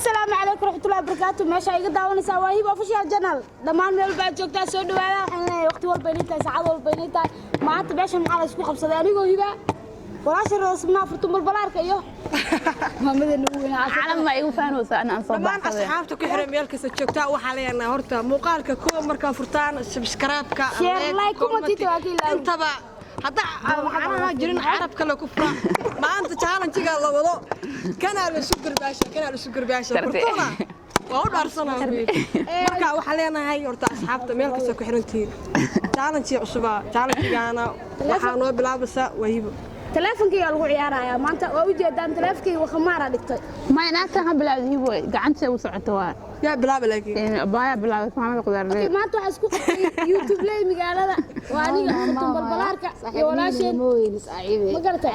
Asalaamu calaykum waraxmatullahi wabarakaatu. Meesha iga daawanaysaa waa Hibo Official Channel. Dhammaan meel baad joogtaa, soo dhawaada. Waxaan leeyahay waqti walba inay tahay, saacad walba inay tahay. Maanta meeshan maxaa la isku qabsaday? Anigoo Hiba, walaasha Roosmnaa, Furtun Balbalaarka iyo maamadeena ugu weyn. Calam ma igu faanaysaa in aan soo Dhammaan baxsaday. Asxaabta ku xiran meel kasta joogtaa, waxaa leenahay horta muuqaalka kuwa markaa furtaan subscribe-ka, share, like, comment waa ka ilaawin. Intaba hadda macnaha jirin carab kale ku fura. Maanta challenge-ga la wado kanaa la isu garbaasha, kanaa la isu garbaasha. Tartiib. Furtuna waa u dhaarsanaa. Marka waxaa leenahay horta asxaabta meel kasta ku xirantihiin, challenge cusuba, challenge-gaana waxaa noo bilaabaysaa Wahibo. Taleefonkayga lagu ciyaarayaa maanta, waa ujeedaan, taleefonkayga khamaara dhigtay. Ma inaagtan ha bilaawda, Hibo gacanta u socoto waa. Yaa bilaaba laakiin? Baaya bilaawday maamada qudaarley. Maanta waxaa isku qabtay YouTube ley magaalada, waa aniga Furtun Balbalaarka iyo walaasheen. Ma garatay?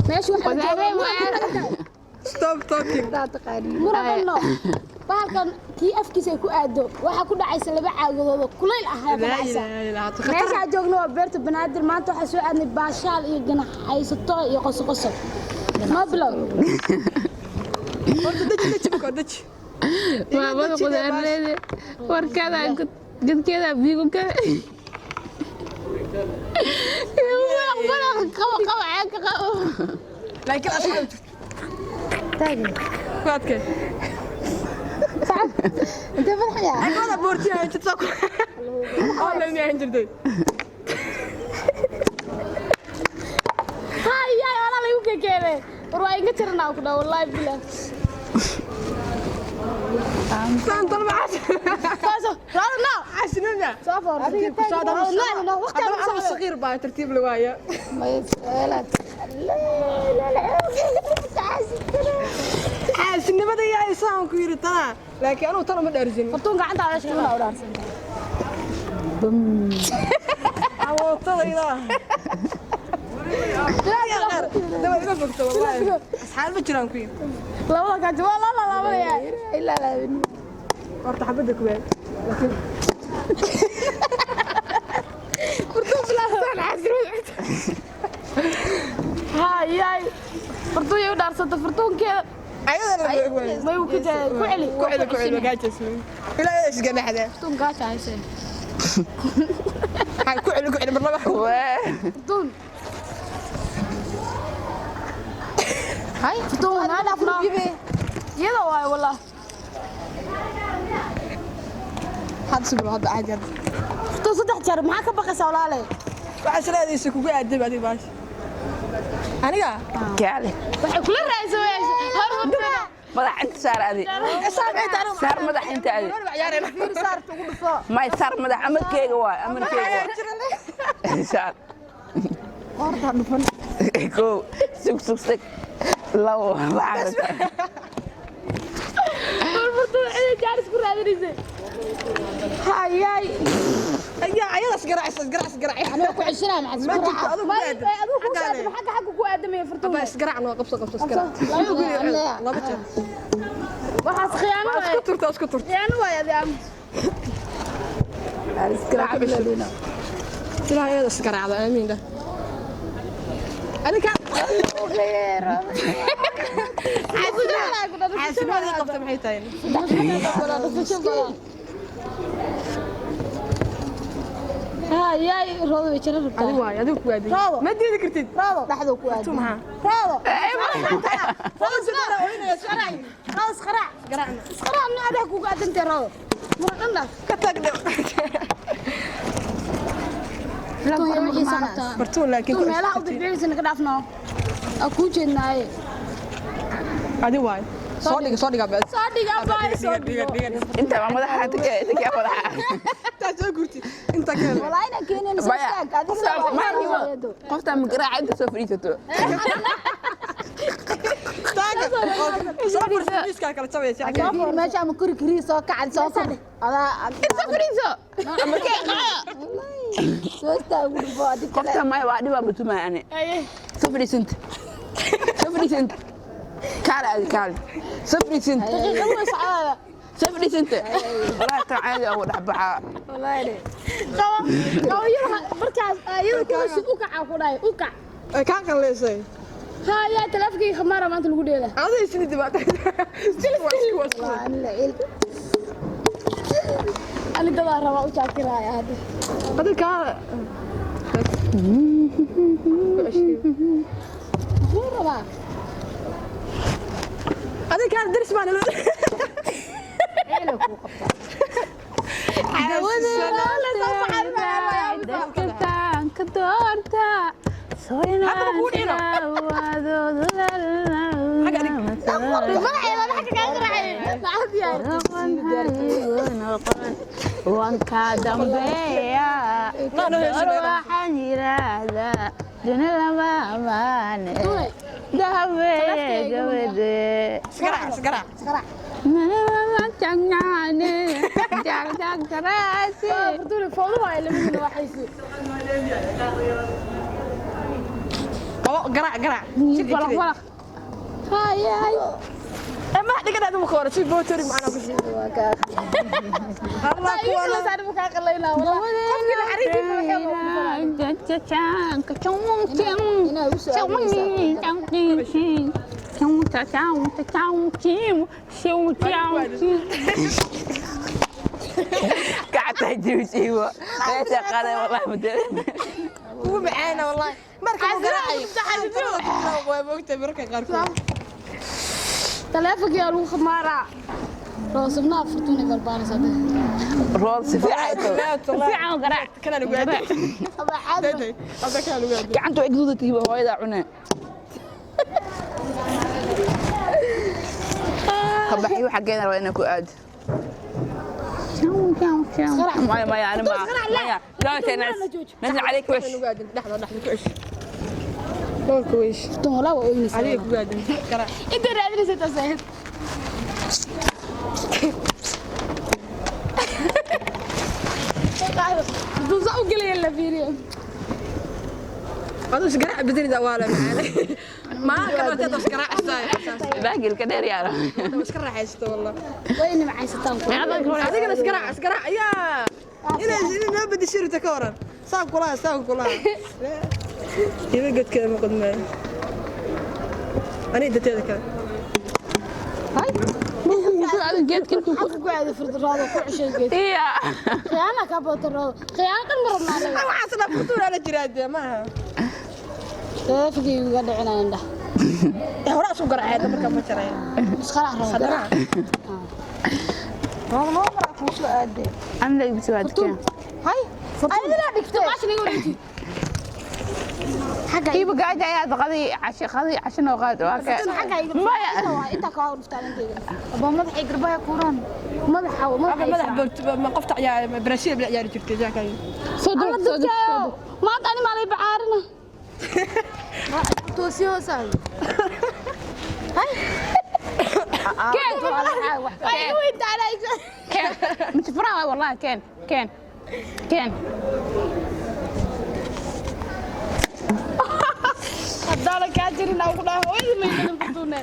Meesha waxaa la joogaa Stop talking. Muradano bahalkan kii afkiisa ay ku aado, waxaa ku dhacaysa laba caagadood oo kulayl ah ayaa ku Laa dhacaysa. ilaaha illa anta. Meeshaa joogno waa beerta Banaadir. Maanta waxaa soo aadnay baashaal iyo ganaxaysato iyo qosoqoso. Noo bilow. Horta deji, deji, marka deji. Maamada qudaarleyda warkada gadkeeda biigu ka balaq balaq qabo qabo caagka qabo. Laakiin asxaab jirto ku adkay. Intee madaxya? Agooda boortiya jirta ku oo la miyaa jirtay. Hayay, walaa lagu kekeenay. War waa inga tiranaa ku dhaa, wallaahi bilaa. Saan talba cash. Saaso raadna. Cashinina. Soo foor. Tartiib ku soo daro. No, waqti aan Hadaba saqiir baa tartiib la waaya. La la la. Xaasinimada yaa isaan ku yiri tana, laakiin anuu tan uma dhaarsin. Fartuun gacanta aad shaqada u dhaarsan. Awoodtadayda. Daba iga fogto wallaahi. Asxaab ma jiraan ku yiri. Labada gacanta waa la laabanaya. Horta xabadda ku waay. Laakiin Fartuun bilaa. Hayay. Fartuun yay u dhaarsata fartuunkeeda. Ayada la waay. May ku jaa ku celi. Ku celi, ku celi gaajis. Ilaa ay isganaxda. Fartuun gaaja hayse. Ku celi, ku celi mar laba. Fartuun. Hay. Fartuun waa dhaafnaa. Iyada waay wallah. Hadda subro, hadda caadi hadda. Fartuun saddex jeer maxaa ka baqaysaa, walaale? Waxaa isleedaysa kugu aadab adiga baash. Aniga? Kaale. Waxay kula raaysa hor hortana. Madax inta saar adi. Saar madax inta adi. May saar madax, amarkeyga waay, amarkeyga waay. Saar. Kow, sug sug sug, labo, waxaa rabtaa. Fartuun cidii jaaris ku raadinaysay. Hayay. Ayaa ayadaas garaacaysa, garaacaysa, garaacaysa. Anoo ku ceshanaa maxaa Ma isku jirto raaca? adigu ku aadab. May adigu ku aadam xagga xagga ku aadamaya Fartuun. Abaa isgaraac noo qabso, qabso isgaraac. Laba jeer. Waxaas khiyaano waay. Isku turta, isku turta. Khiyaano waay adi aamus. Ilaa ayada isgaraacda, aamiin dheh. Aniga xaasinimada qabta maxay tahay? Hayay, roodo way jara rabtaa. Adigu waay, adigu ku aadab. Roodo. Ma diidi kartid. Roodo. Dhaxduu ku aadin. Maxaa? Roodo. Roodo sidoo oynaya Isqaraac. Roodo isqaraac. garaacna. Isqaraac ma adaa kugu aadantay roodo. Mura dhan dhaaf. Ka tag dhow. Fartuun yaa wixiisa qabtaa. Fartuun laakiin Fartuun meelaha u bixbixinaysa naga dhaafno. Aa kuu jeednaaye. Adigu waay. Soo dhiga, soo dhiga baa. Soo dhiga abbaay, soo Dhiga, dhigo. dhiga. Inta waa madaxa inta inta madaxa. Intaa soo gurti. Inta kale. Walaa inaan keenin soo Baya, istaag adiga. qoftaan ma Hibo, qoftaan ma garaaca inta soo fadhiisato. Taaga. Soo fursa miiskaa kala jabaysa. Meesha ama kori kori soo kacad soo kor. Adaa Inta fadhiiso. Amarkee qaco. Soo istaag ugu dhufo adiga. Qoftaan maya waa dhibaa mutumaya ani. Soo fadhiisinta. Soo fadhiisinta. Kaale adi kaale. Soo fadhiisinta. Daqiiqadu way socdaada. Soo fadhiisinta. Wallaahi tan caadi ugu dhex baxaa. Qabo. Qabo iyada markaas iyada ku heshid u kaca ku dhahay u kac. Ay kaa qalleysay. Hayay, taleefonkayga khamaara maanta lagu dheelaa. Adiga isnidi baa. Waa isku Ani dadaa rabaa u jaakiraaya hadda. Adiga kaa Muxuu rabaa? Adiga kaa daris baan ilo. Dadka doorta Haddaba kuu dhino. Madaxeeda madaxa kaga qaracay. Lacag yahay. Wanka dambeeya door waxaan yiraahdaa duni lama amaane dahabee gabadhe Isgaraac, isgaraac. Isgaraac. Furtuun fowdo waaye labadiina waxaysi. Qabo, garaac, garaac. Walaq walaq. Hay hay. Eh, madax dhigan adigu ka hor si bootori macna ku sii. Allah Ay, kuwa la saarin ka qalaynaa walaa. Qofkii naxariistiisa waxay ugu Gacanta jiijiibo meesha qaday wallahi muddo. Ugu macaana wallahi. Marka uu garaacayo. Waa moogtahay marka qaarkood. Taleefankii aa lagu khamaaraa. Roosubnaa Furtuun ay balbaanaysaa hadda. Rood si fiican Fiican garaac. Kana lagu aaday. Aba caadi. Hadda kana lagu aaday. Gacanta way gududatay hooyada cune kabaxyo xaggeena rabaa inaan ku aado. Maya maya, أنا ما maya لا نزل عليك وش. Lagu aaday dhaxda dhaxda ku cish. Dhowrka weesh. Furtuun walaa waa ooynaysaa. Adiga ku aaday. Garaac. Inta raadinaysa taas ahayd. Furtuun saa u gelaya la fiiriyo. Aduu isgaraac bedelida waa la macaana. Ma kana wata isgaraac saay. Baagilka dheer yaara. Iska raaxaysto wallah. Way nimcaysataan ku. Adigana isgaraac, isgaraac yaa. Inay inay noo bedesho rita ka waran. Saan kulaha, saan kulaha. Iba godkeeda ma qodmaayo. Aniga dateeda kale. Xagga ku aada Furtuun roodo ku ceshay geed. Iya. Khiyaana ka booto roodo. Khiyaano dhan ma rabnaa anaga. Waxaas dhan Furtuun ala jiraa dee maaha. Taleefankii iga dhicinaya indhaha. Eh, hore isku garaacay marka ma jiray. Isqarac roodo. Haddana أنا اللي بسوي Furtuun. Hay. Ayadana dhigtay. Maashin iga wareejiyey. Xagga كيف قاعدة يا قضي عشان قضي عشان وقاد xagga iga maya. Inta ka hor dhuftaa intayga. Aba madaxay garbaha kuuraan. Madaxa madaxa. madax boort ma qofta ciyaar Brazil la ciyaari jirtay jaakay. صدق Alla صدق. dadkayo. Maanta ani maalay bacaarina. Toosi hoosaad. كان Ay iga weyntaa anaa iga. كان مش فراغ والله كان كان كان. Haddaana kaa jirin aan ku dhahay hooyadii ma iidan Furtuune.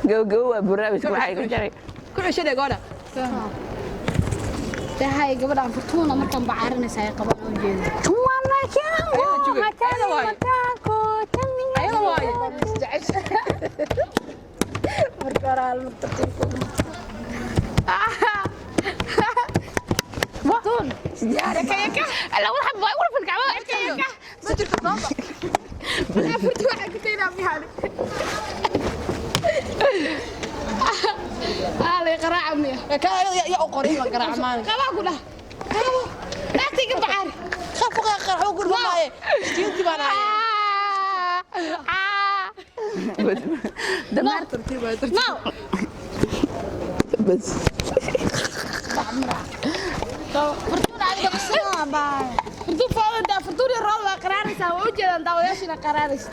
جو جو برنامج waxay ku jiray. Ku ceshaday goona. Tahay gabadhaan Furtuuna markaan bacaarinaysa ay qabaan oo jeeda. Ayada waaye. Marka hore hal mar tartiib ku. لا ولا حبة ولا في الكعبة. Ma jirto sabab. Furtuun waxay ku taynaa miyaani. Aalay qaraaca miya. Ka ayada yaa u qoray ma garaac maan. Qabaa ku dhah. Qabo. Naagta iga bacaari. Khaf ka qarxo gurmaaye. Jiinti baan ahay. دمار. Tartiib waa tartiib. Now. بس. Furtuun adiga Furtuun fooda Furtuun iyo roob waa qaraaraysaa waa u jeedaan daawayaashiina qaraaraysa.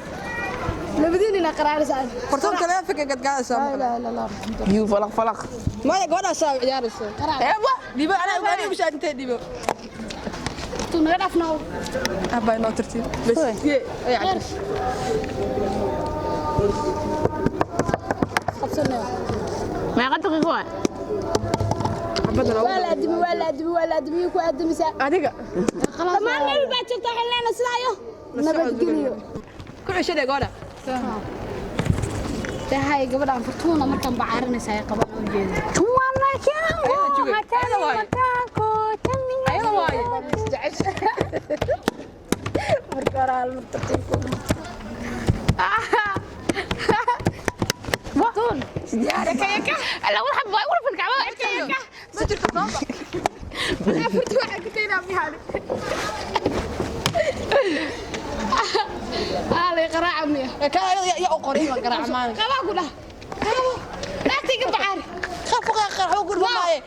Labadiinina qaraaraysaa. Furtuun taleefanka gadgaadaysa. La ilaha illa Allah. يو فلق فلق. Maya gabadha saa ciyaaraysa. Qaraac. ايوه. Dhibo ana aniga bishaa intee dhibo. Furtuun naga dhaafnaa. Abay noo tartiib. Bas. Yee, ay cabir. Qabsanaya. ما قد دقيقة. Xabadana Waa la aadimi waa la aadimi waa la aadimi ku aadimisaa. Adiga. Dhammaan meel baa joogtaa waxaan leenahay sidaa iyo nabadgelyo. Ku ceshaday goona. Tahay gabadhaan Fartuuna markaan bacaarinaysa ay qabaan oo jeeda. Ayada waaye. Ayada waaye. Marka hore hal mar tartiib ku dhufo. Fartuun. Alla war xabba war fil kacba. Ma jirto sababa. Fartuun waxaan ku taynaa miyaani. Aalay qaraaca miya. Ka ayada yaa u qoray ma garaac maalin. Qabaa ku dhah. Qabo. Naagtayga bacaari. Khaf khaf khaf gurba maaye.